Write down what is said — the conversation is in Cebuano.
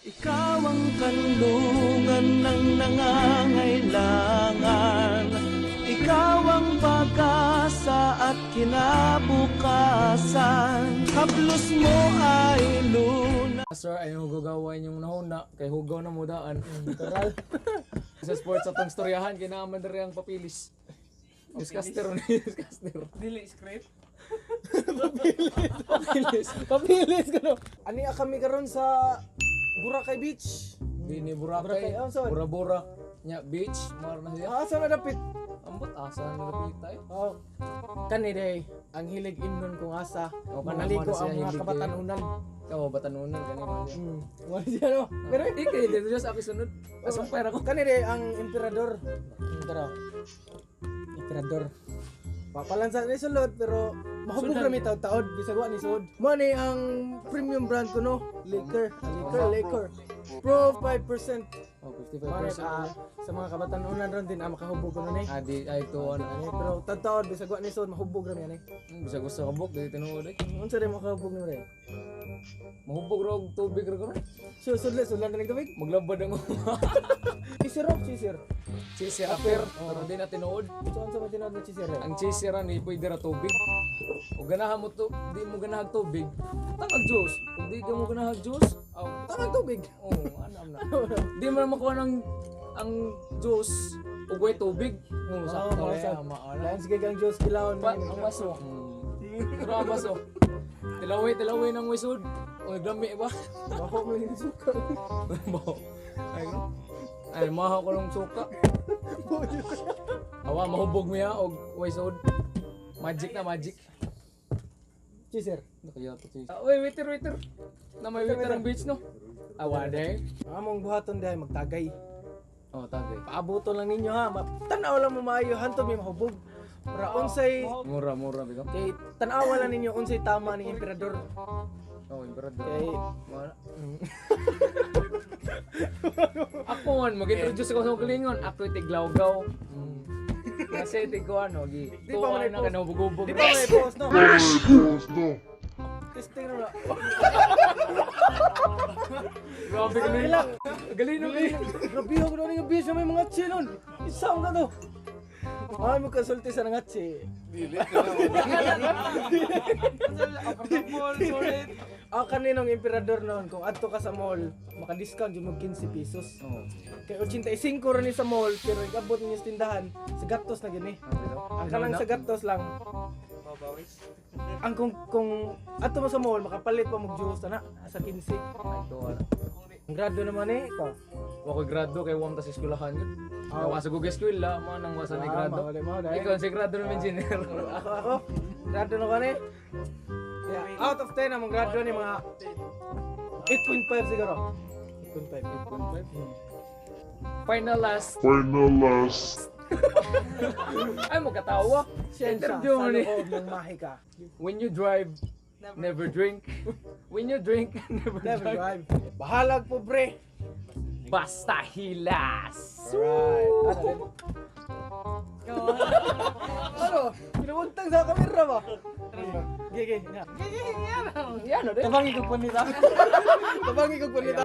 Ikaw ang kanlungan ng nangangailangan. Ikaw ang pag-asa at kinabukasan. Haplos mo ay luna. Sir, ay hugawan yung nahuna kay hugaw na mudaan. Literal. Sa sports atong storyahan kinaaman diri ang papilis. Newscaster ni newscaster. Dili script. Papilis. Papilis ko no. Ani kami karon sa Boracay Beach. Di ni Boracay. Boracay, oh, sorry. Bora-bora. Nya beach, mar na siya. Ah, sa na dapit? Ambot asa na dapit ay. Oh. Kani day, ang hilig imnon kung asa. Oh, Manaligo mana siya ang mga hilig, eh. kabatanunan. Kaw batanunan kani man siya. Wala siya no. Pero Ikay dito siya sa akin sunod. Asang pera ko. kani day ang emperador. Tara. Emperador. Papalansa ni sulod pero mahubog rami taod-taod bisag wa ni sud. Mo ni ang premium brand ko no, liquor, Ah, liquor, liquor. Pro 5%. Oh, Mare, 55%. ah, sa mga kabatanunan ron din ah, makahubog ko nun eh. Ah, di ay to ano. Ano, pero taod-taod bisag wa ni sud mahubog rami ani. Bisag gusto ka buk di tinuod eh. Unsa rin makahubog ni re? Mahubog ra og tubig ra karon. So sudle sudlan na tubig. Maglabad ang Chisir oh, chisir. Cheesy apir, pero di na tinuod. So unsa man tinuod na chisir eh? Ang cheesy ra ni pwede ra tubig. Ug ganahan mo to, di mo ganahag tubig. Tangag juice. Kung di ka mo ganahag juice, aw, Tamang tubig. oh, ano na. Di mo na makuha ng ang juice ug way tubig. Oh, sakto Oh, eh, sa ama ana. Lain sige kang juice kilawon Pa, ang baso. Pero ang baso. Tilaway, tilaway ng wisod. O nagdami ba? Bako mo yung suka. Baho. Ay, no? Ay, mahaw ko lang suka. Awa, mahubog niya og wisod. Magic na magic. Chisir. Nakaya to cheese. Ah, wait, waiter, waiter. Na may waiter ang beach, no? Awa, de. Among buhaton dihay magtagay. Oh, tagay. Paabuton lang ninyo ha. Tanaw lang mo maayo hantod may mahubog. Para unsay Mura, mura, bigo. kay tanawa lang ninyo unsay tama ni emperador. Oh, emperador. Kay Mura. Ako man, mag-introduce ako sa kalingon. Ako tiglawgaw. Kasi tig ko ano, gi. Di pa man Tuwa na ka na hubog-hubog. Di pa may post no. Testing na. Grabe ka nila. Galing no, galing. Grabe ako na nga bis may mga chinon. Isang ka to. Ay mo konsulti sa nga chi. Ang kaninong emperador noon kung adto ka sa mall, maka-discount jud mo 15 pesos. Oh. Kay 85 ra ni sa mall pero ikabot ninyo sa tindahan sa gatos na gini. Ang kanang sa gatos lang. Ang kung adto mo sa mall makapalit pa mo juice ana sa 15. Ay, tuwa na. Ang grado naman eh ikaw. Wa ko'y grado kay wam ta sa eskwelahan yun. Oh. Wa sa gug eskwela, mo nang wasa ni grado. Ah, mao dai. Ikaw si grado ng engineer. Ako. Grado na ko ni. Yeah, out of 10 among grado ni mga 8.5 siguro. 8.5. 8.5. Final last. Final last. Ay, magkatawa. Siyensya Interview sa mo ni. loob ng mahika. When you drive, never drink. When you drink, never, Never drive. drive. Bahalag pobre. Basta hilas. Right. Ano? Pinuuntang sa kamera ba? Gigi, gigi. Yan, ano din. Tabangi kog panita. Tabangi kog panita.